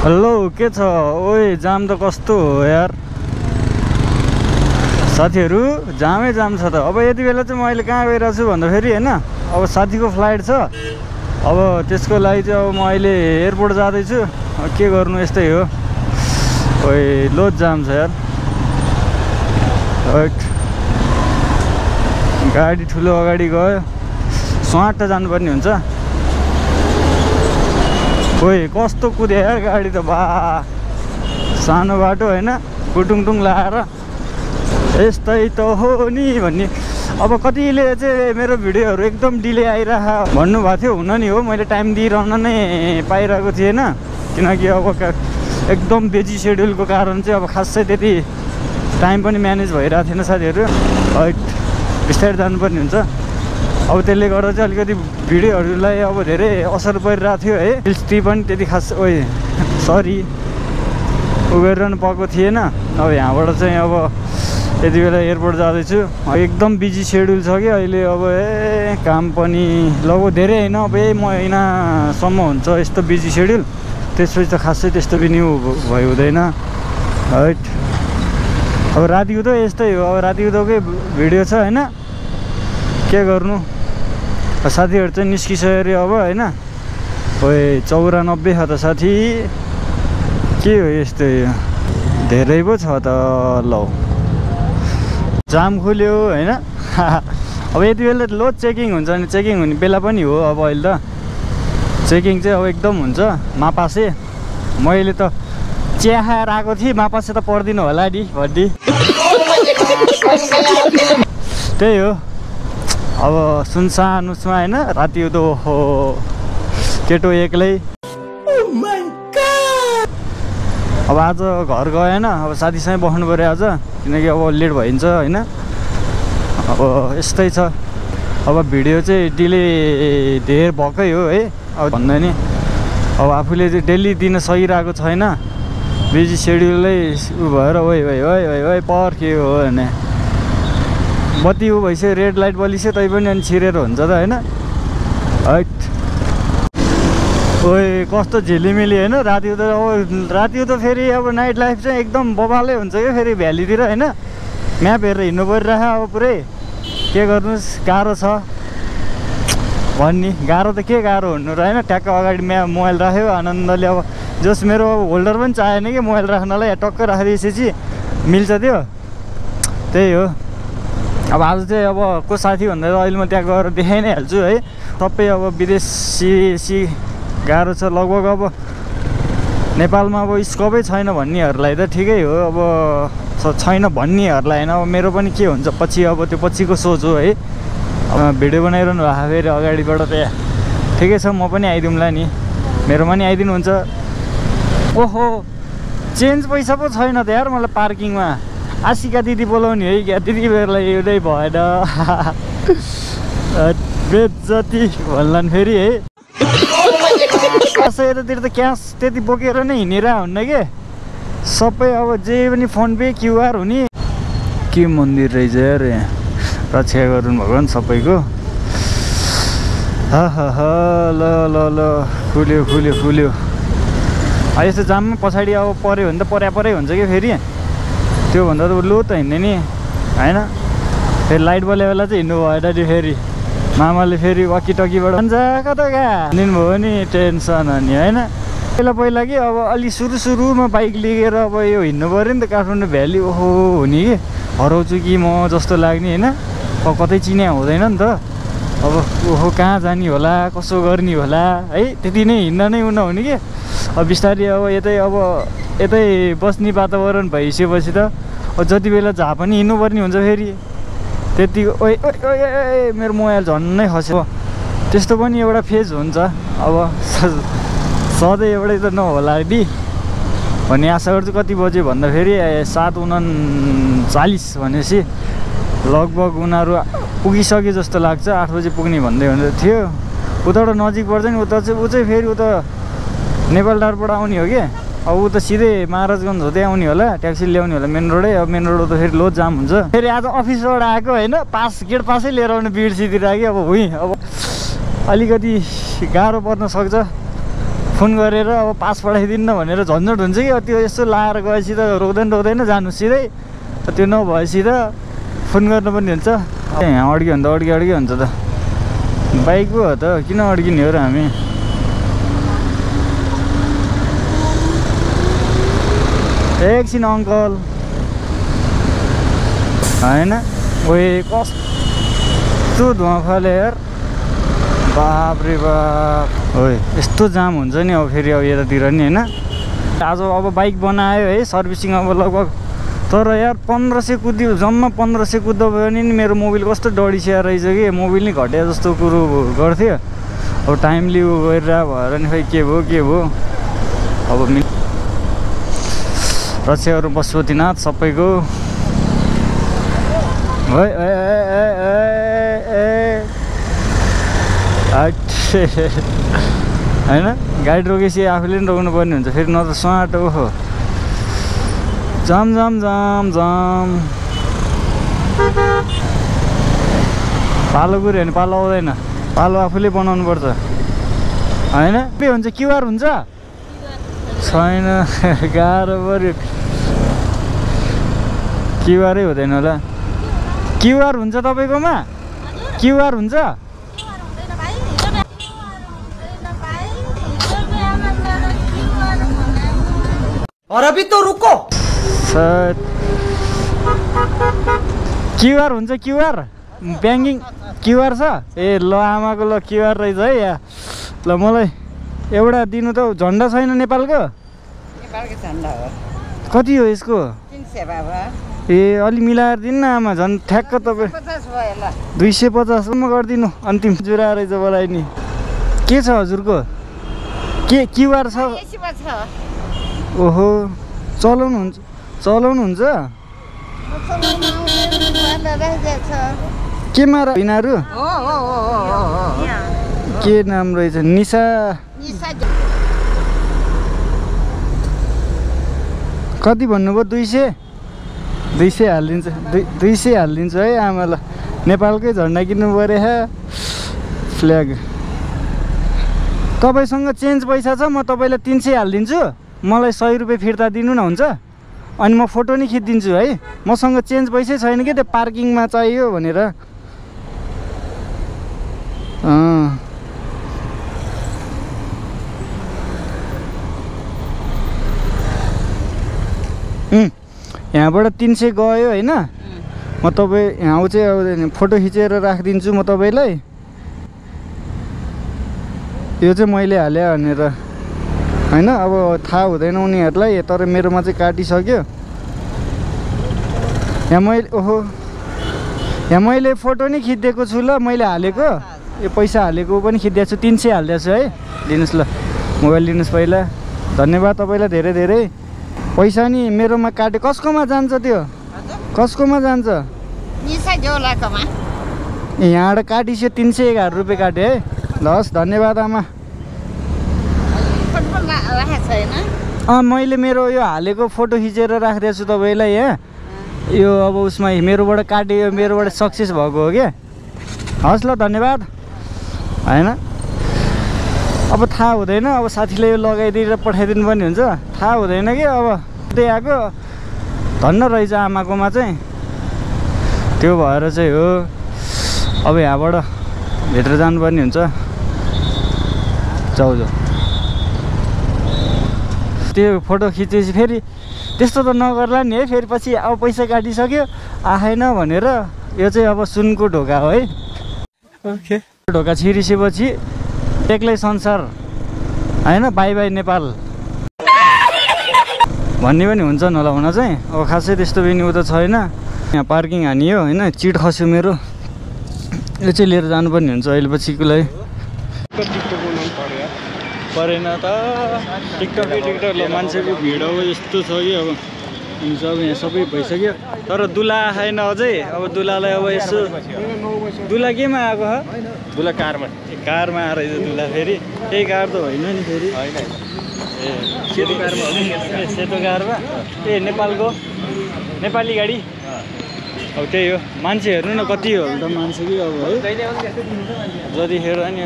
Hello के छ ओए जाम त कस्तो हो यार साथीहरु जामै जाम छ त। अब यति बेला चाहिँ म अहिले कहाँ गइरहेको छु भन्दाखेरि हैन अब साथीको फ्लाइट छ। अब त्यसको लागि चाहिँ अब म अहिले एयरपोर्ट जाँदै छु। के गर्नु यस्तै हो। ओए लोड जाम छ यार। गाडी ठुलो अगाडि गयो स्वाट जानुपर्ने हुन्छ। ओए कस्तो कुद्यो यार गाडी त बा सानो बाटो हैन गुटुङटुङ लाएर यस्तै त हो नि भन्ने। अब कतिले चाहिँ मेरो भिडियोहरू एकदम डिले आइरह भन्नुभएको थियो। हुन नि हो मैले टाइम दिइरहन नै पाइरहेको थिएन किनकि अब एकदम बिजी सेड्युलको कारण चाहिँ अब खासै त्यति टाइम पनि म्यानेज भइरहेको थिएन साथीहरू। बिस्तारै जानुपर्ने हुन्छ। अब त्यसले गर्दा चाहिँ अलिकति भिडियोहरूलाई अब धेरै असर परिरहेको थियो है। टी पनि त्यति खास ओए सरी उ गरिरहनु पाएको थिएन। अब यहाँबाट चाहिँ अब यति बेला एयरपोर्ट जाँदैछु। एकदम बिजी सेड्युल छ कि अहिले। अब काम पनि लगभग धेरै होइन अब महिनासम्म हुन्छ यस्तो बिजी सेड्युल। त्यसपछि त खासै त्यस्तो पनि भयो हुँदैन है। अब रातिको त यस्तै हो। अब रातिको त भिडियो छ होइन के गर्नु। साथीहरू चाहिँ निस्किसक्यो अरे अब होइन। ओए 94 छ त साथी के हो यस्तो धेरै पो छ त। ल जाम खुल्यो होइन। अब यति बेला लोड चेकिङ हुन्छ नि चेकिङ हुने बेला पनि हो। अब अहिले त चेकिङ चाहिँ अब एकदम हुन्छ। मापासे मैले त चिया खाएर आएको थिएँ मापासे त पर्दिनु होला नि भन्ने त्यही हो। अब सुनसान उसमा होइन राति त हो केटो एक्लै। अब आज घर गएन अब साथीसँग बस्नु पऱ्यो आज किनकि अब लेट भइन्छ होइन। अब यस्तै छ। अब भिडियो चाहिँ डिले धेर भएकै हो है। अब भन्दा नि अब आफूले चाहिँ डेली दिन सकिरहेको छैन बिजी सेड्युलै उ भएर ओइ ओइ ओइ ओइ ओइ पर्ख्यो हो भने बत्ती उ भइसक्यो रेड लाइट बलिसक्यो तै पनि अनि छिरेर हुन्छ त होइन। ओए कस्तो झिलिमिली होइन राति त। अब राति त फेरि अब नाइट लाइफ चाहिँ एकदम बबालै हुन्छ क्या फेरि भ्यालीतिर होइन। म्याप हेरेर हिँड्नु परिरहेको अब पुरै के गर्नुहोस् गाह्रो छ भन्ने। गाह्रो त के गाह्रो हुनु र होइन। ट्याक्क अगाडि मोबाइल राख्यो आनन्दले। अब जस मेरो होल्डर पनि चाहेन कि मोबाइल राख्नलाई टक्क राखिदिएपछि मिल्छ त्यो त्यही हो। अब आज चाहिँ अब को साथी भन्दा अहिले म त्यहाँ गएर देखाइ नै हाल्छु है। सबै अब विदेशी गाह्रो छ लगभग। अब नेपालमा अब स्कोपै छैन भन्नेहरूलाई त ठिकै हो। अब छैन भन्नेहरूलाई होइन। अब मेरो पनि के हुन्छ पछि अब त्यो पछिको सोच हो है। अब भिडियो बनाइरहनु भएको फेरि अगाडिबाट त्यहाँ ठिकै छ म पनि आइदिउँला नि मेरोमा नि आइदिनुहुन्छ। ओहो चेन्ज पैसा पो छैन त यार मलाई पार्किङमा। आशिका दिदी बोलाउने है क्या दिदी बेरलाई एउटै भएन बेज्जती भन्लान् फेरि है। यतातिर त क्यास त्यति बोकेर नै हिँडेर हुन्न के सबै। अब जे पनि फोन पे क्युआर हुने के मन्दिर रहेछ यार यहाँ। रक्षा गरून् भगवान् सबैको। ल ल ल खुल्यो खुल्यो खुल्यो। यस्तो जाममा पछाडि अब पऱ्यो भने त परै हुन्छ कि फेरि त्योभन्दा त लो त हिँड्ने नि होइन। फेरि लाइट बले बेला चाहिँ हिँड्नु भएन नि फेरि मामाले फेरि वाकिटकीबाट भन्छ कता कहाँ दिनुभयो नि टेन्सन अनि होइन। पहिला कि अब अलि सुरुमा बाइक लिएर अब यो हिँड्नु पऱ्यो नि त काठमाडौँ भ्याली। ओहो हुने कि हराउँछु कि म जस्तो लाग्ने होइन। अब कतै चिन्या हुँदैन नि त। अब ओहो कहाँ जाने होला कसो गर्ने होला है त्यति नै हिँड्न नै नहुने कि। अब बिस्तारै अब यतै बस्ने वातावरण भइसकेपछि त जति बेला जहाँ पनि हिँड्नुपर्ने हुन्छ फेरि त्यति। ओए ओए मेरो मोबाइल झन्नै खस्यो। त्यस्तो पनि एउटा फेज हुन्छ। अब सधैँ एउटै त नहोला नि भन्ने आशा गर्छु। कति बज्यो भन्दाखेरि 7:39 भनेपछि लगभग उनीहरू पुगिसके जस्तो लाग्छ। 8 बजी पुग्ने भन्दै थियो। उताबाट नजिक पर्छ नि उता चाहिँ ऊ चाहिँ फेरि उता नेपालटारबाट आउने हो कि। अब ऊ त सिधै महाराजगञ्ज हुँदै आउने होला ट्याक्सी ल्याउने होला मेन रोडै। अब मेन रोड त फेरि लोड जाम हुन्छ। फेरि आज अफिसबाट आएको होइन गेट पासै लिएर आउने बिर्सिदिएर कि अब हुँ अब अलिकति गाह्रो पर्न सक्छ। फोन गरेर अब पास पठाइदिन्न भनेर झन्झट हुन्छ कि त्यो यसो लाएर गएपछि त रोक्दैन जानु सिधै त्यो नभएपछि त फोन गर्नु पनि हुन्छ यहाँ अड्क्यो भने त अड्क्यो हुन्छ त बाइक पो हो त किन अड्किने हो र हामी एकछिन अङ्कल होइन ओए कस्तो धुवा फाले यार बाप रे बाप हो यस्तो जाम हुन्छ नि अब फेरि अब यतातिर नि होइन आज अब बाइक बनायो है सर्भिसिङ अब लगभग तर यार 1500 कुद्यो जम्मा 1500 कुद्दा भयो नि मेरो मोबिल कस्तो डढिसिया रहेछ कि मोबिल नै घट्या जस्तो कुरो गर्थ्यो अब टाइमली उ गरेर भएर नि खै के भयो अब रक्षाहरू पशुपतिनाथ सबैको होइन गाडी रोकेपछि आफूले पनि रोक्नु पर्ने हुन्छ फेरि न त स्वाट हो जाम पालो गुऱ्यो भने पालो आउँदैन पालो आफूले बनाउनु पर्छ होइन के हुन्छ क्युआर हुन्छ छैन गाह्रो पऱ्यो क्युआरै हुँदैन होला क्युआर हुन्छ तपाईँकोमा क्युआर हुन्छ और अभी तो रुको क्युआर हुन्छ क्युआर ब्याङ्किङ क्युआर छ ए ल आमाको ल क्युआर रहेछ है या ल मलाई एउटा दिनु त झन्डा छैन नेपालको झन्डा हो कति हो यसको 300 बाबा ए अलि मिलाएर दिनु न आमा झन् ठ्याक्क तपाईँ 250 सम्म गरिदिनु अन्तिम जुरा रहेछ मलाई नि के छ हजुरको के क्युआर छ ओहो चलाउनुहुन्छ केमा यिनीहरू के नाम रहेछ निशा कति भन्नुभयो 200 हालिदिन्छ 200 हालिदिन्छु है आमा ल नेपालकै झन्डा किन्नु पऱ्यो फ्ल्याग तपाईँसँग चेन्ज पैसा छ म तपाईँलाई 300 हालिदिन्छु मलाई 100 रुपियाँ फिर्ता दिनु न हुन्छ अनि म फोटो नि खिचिदिन्छु है मसँग चेन्ज पैसै छैन कि त्यो पार्किङमा चाहियो भनेर यहाँबाट 300 गयो होइन म तपाईँ यहाँ आउँछै आउँदैन फोटो खिचेर राखिदिन्छु म तपाईँलाई यो चाहिँ मैले हालेँ भनेर होइन अब थाहा हुँदैन उनीहरूलाई तर मेरोमा चाहिँ काटिसक्यो यहाँ मैले फोटो नि खिचिदिएको छु ल मैले हालेको यो पैसा हालेको पनि खिचिदिएको छु 300 हालिदिएको छु है लिनुहोस् ल मोबाइल लिनुहोस् पहिला धन्यवाद तपाईँलाई धेरै धेरै पैसा नि मेरोमा काटे कसकोमा जान्छ त्यो कसकोमा जान्छ यहाँबाट काटिसक्यो 311 रुपियाँ काट्यो है ल हस् धन्यवाद आमा मैले मेरो यो हालेको फोटो खिचेर राखिदिएको छु तपाईँलाई यहाँ यो अब उसमा मेरोबाट काट्यो मेरोबाट सक्सेस भएको हो क्या हस् ल धन्यवाद होइन अब थाहा हुँदैन अब साथीले यो लगाइदिएर पठाइदिनु पनि हुन्छ थाहा हुँदैन कि अब त्यही आएको धन्न रहेछ आमाकोमा चाहिँ त्यो भएर चाहिँ हो अब यहाँबाट भित्र जानुपर्ने हुन्छ जाऊ त्यो फोटो खिचेपछि फेरि त्यस्तो त नगर्ला नि है फेरि पछि अब पैसा काटिसक्यो आएन भनेर यो चाहिँ अब सुनको ढोका हो है ओके ढोका छिरिसेपछि एक्लै संसार होइन बाई बाई नेपाल भन्ने पनि हुन्छ होला हुन चाहिँ अब खासै त्यस्तो पनि उ त छैन यहाँ पार्किङ हानियो होइन चिट खस्यो मेरो यो चाहिँ लिएर जानुपर्ने हुन्छ अहिले पछिको लागि परेन त टिकटक ल मान्छेको भिड अब यस्तो छ कि अब सब यहाँ सबै भइसक्यो तर दुला आएन अझै अब दुलालाई अब यसो दुला केमा आएको हो दुला कारमा आएर दुला फेरि त्यही कार त होइन नि फेरि सेतो कारमा ए नेपालको नेपाली गाडी अब त्यही हो मान्छे हेर्नु न कति हो त मान्छे कि अब है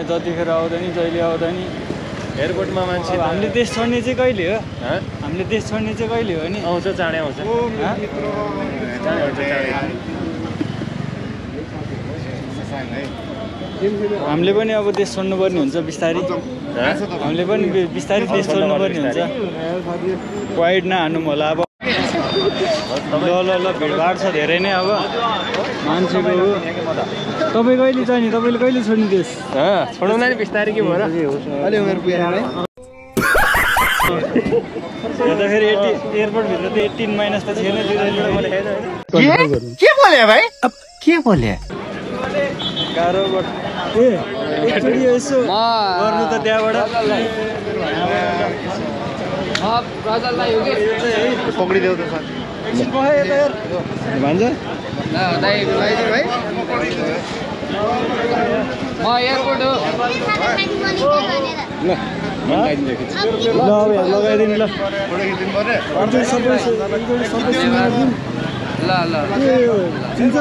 जतिखेर आउँदा नि जहिले आउँदा नि एयरपोर्टमा मान्छे हामीले देश छोड्ने चाहिँ कहिले हो हँ हामीले देश छोड्ने चाहिँ कहिले हो नि आउँछ चाँडै आउँछ हँ? चाँडै आउँछ चाँडै हामीले पनि अब देश छोड्नुपर्ने हुन्छ बिस्तारै हामीले पनि बिस्तारै देश छोड्नुपर्ने हुन्छ वाइड नहान्नु होला अब ल ल ल भिडभाड छ धेरै नै अब मान्छेको तपाईँ कहिले चाहिँ नि तपाईँले कहिले छोड्ने देश छोडौँ नि बिस्तारै के भएर हेर्दाखेरि एयरपोर्टभित्र त 18 माइनस त छैन के बोले भाइ अब के बोले गाह्रो ए एकचोटि यसो गर्नु त त्यहाँबाट पक्रिदेऊ त एकछिन पखायो यता हेर भन्छ म एयरपोर्ट हो ल अब यहाँ लगाइदिनु ल एकचोटि सबै ल ल चिन्छ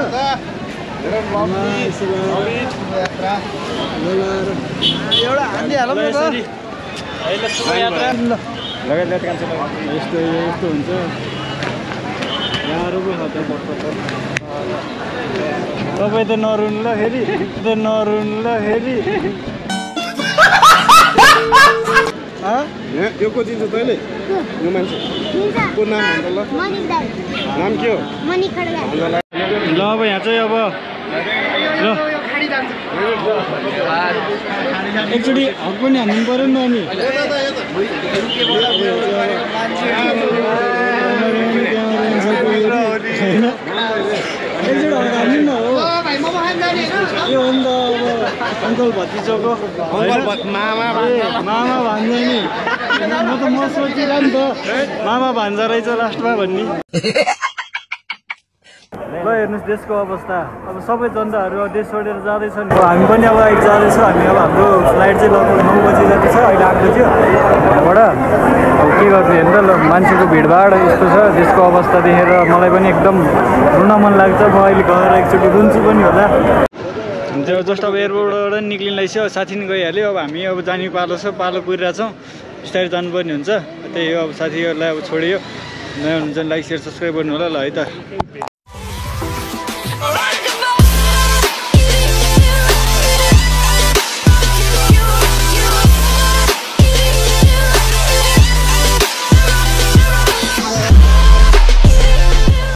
एउटा हान्दी हालौँ न यस्तो यस्तो हुन्छ गाह्रो पो छ तपाईँ त नरुनु ल फेरि यो को चिन्छ तैँले यो मान्छे को नाम भन्छ ल नाम के हो ल अब यहाँ चाहिँ अब ल एकचोटि हक पनि हान्नु पऱ्यो नि अनि एकचोटि हक हान्नु न हो यो हो नि त अब अङ्कल भतिजोको मामा भान्जा नि म त म सोचिरह नि त मामा भान्जा रहेछ लास्टमा भन्ने ल हेर्नुहोस् देशको अवस्था अब सबै जनताहरू देश छोडेर जाँदैछन् हामी पनि अब अहिले जाँदैछौँ हामी अब हाम्रो फ्लाइट चाहिँ लगभग 9 बजी जति छ अहिले आएको थियो त्यहाँबाट अब के गर्नु हेर्नु ल मान्छेको भिडभाड यस्तो छ देशको अवस्था देखेर मलाई पनि एकदम रुन मन लाग्छ म अहिले गएर एकचोटि रुन्छु पनि होला त्यो जस्ट अब एयरपोर्टबाट निक्लिन लागेको साथी नि गइहाल्यो अब हामी अब जाने पालो छ पालो कुरिरहेछौँ बिस्तारै जानुपर्ने हुन्छ त्यही हो अब साथीहरूलाई अब छोडियो नयाँ हुन्छ लाइक सेयर सब्सक्राइब गर्नु होला ल है त